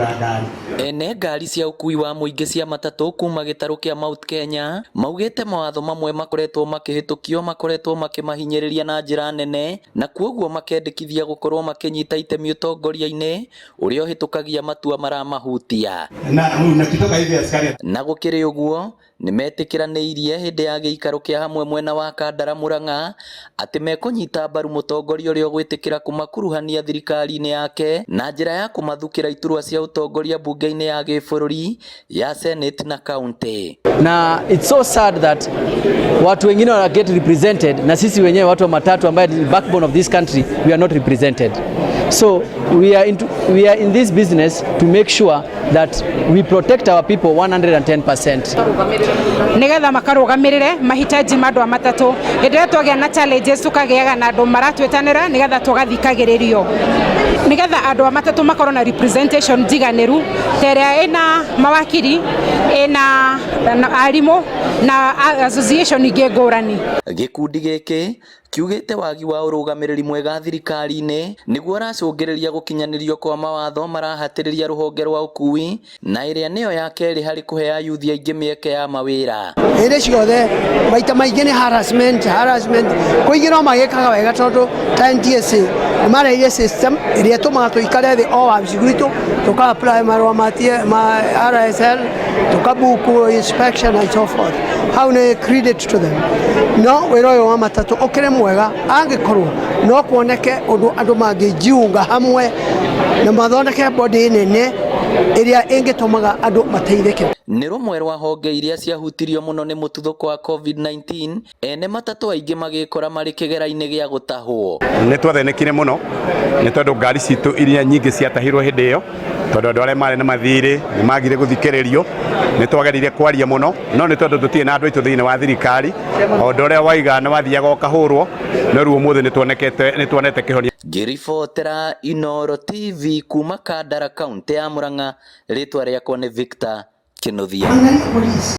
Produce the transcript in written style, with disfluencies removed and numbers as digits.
Kũhingũra ngari. Ene ngari cia ũkui wa mũingĩ cia matatũ kuma gĩtarũ kĩa Mount Kenya maugĩte mawatho mamwe makoretwo makĩhĩtũkio makoretwo makĩmahinyĩrĩria na njĩra nene na kuoguo makendekithia gũkorwo makĩnyita itemi ũtongoria-inĩ ũrĩa ũhĩtũkagia matua maramahutia. Na nakitoka hivi askari. Na gũkĩrĩ ũguo, nĩmetĩkĩranĩirie hĩndĩ ya gĩikaro kĩa hamwe mwena wa Kandara Murang'a atĩ mekũnyita mbaru mũtongoria ũrĩa ũgwĩtĩkĩra kũmakuruhania thirikari-inĩ yake na njĩra ya kũmathukĩra iturwa cia ũtongoria mbunge-inĩ ya gĩbũrũri ya Senate na kaunti. Na it's so sad that watu wengine wana get represented na sisi wenyewe watu wa matatu ambaye ni backbone of this country, we are not represented. So we are in this business to make sure that we protect our people 110%. Nigetha makarũgamĩrĩre mahitaji ma andũ a matatũ. Hĩndĩ ĩrĩa twagĩa na challenges, tũkagĩaga na andũ maratwĩtanĩra nĩgetha tũgathikagĩrĩrio, nĩgetha andũ a matatũ makorwo na representation njiganĩru ta ĩrĩa ĩna mawakiri, ĩna na arimũ na association ingĩ ngũrani. Gĩkundi gĩkĩ kiugĩte wagi wa ũrũgamĩrĩri mwega thirikari-inĩ nĩguo ũracũngĩrĩria gũkinyanĩrio kwa mawatho marahatĩrĩria rũhonge rwa ũkui na ĩrĩa nĩyo ya kerĩ harĩ kũhe ayuthi aingĩ mĩeke ya mawĩra. Hĩndĩ ciothe maita maingĩ nĩ harassment, harassment. Kũingĩ no magĩkaga wega tondũ ta NTSA nĩ mareire system ĩrĩa ĩtũmaga tũikare thĩ o wabici gwitũ, tũka apply marũa ma RSL, tũkabuku inspection and so forth. Hau nĩ credit to them. No wĩra ũyũ wa matatũ ũkĩrĩ mwega angĩkorwo no kuoneke ũndũ andũ mangĩjiunga hamwe na mathondeke body nene ĩrĩa ĩngĩtũmaga andũ mateithĩke. Nĩ rũmwe rwa honge iria ciahutirio mũno nĩ mũtuthũko wa COVID-19, ene matatũ aingĩ magĩkora marĩ kĩgera-inĩ gĩa gũtahwo. Nĩ twathenekire mũno nĩ tondũ ngari citũ iria nyingĩ ciatahirwo hĩndĩ ĩyo, tondũ andũ arĩa marĩ na mathirĩ nĩ magire gũthikĩrĩrio. Nĩ twagerire kwaria mũno, no nĩ tondũ tũtirĩ na andũ aitũ thĩinĩ wa thirikari, o ũndũ ũrĩa waiga nĩ wathiaga ũkahũrwo. No rĩu ũmũthĩ nĩ tuonete kĩhonia. Ngĩribotera Inooro TV kuma Kandara, kaunti ya Murang'a, rĩtwa rĩakwa nĩ Victor Kinuthia. Police.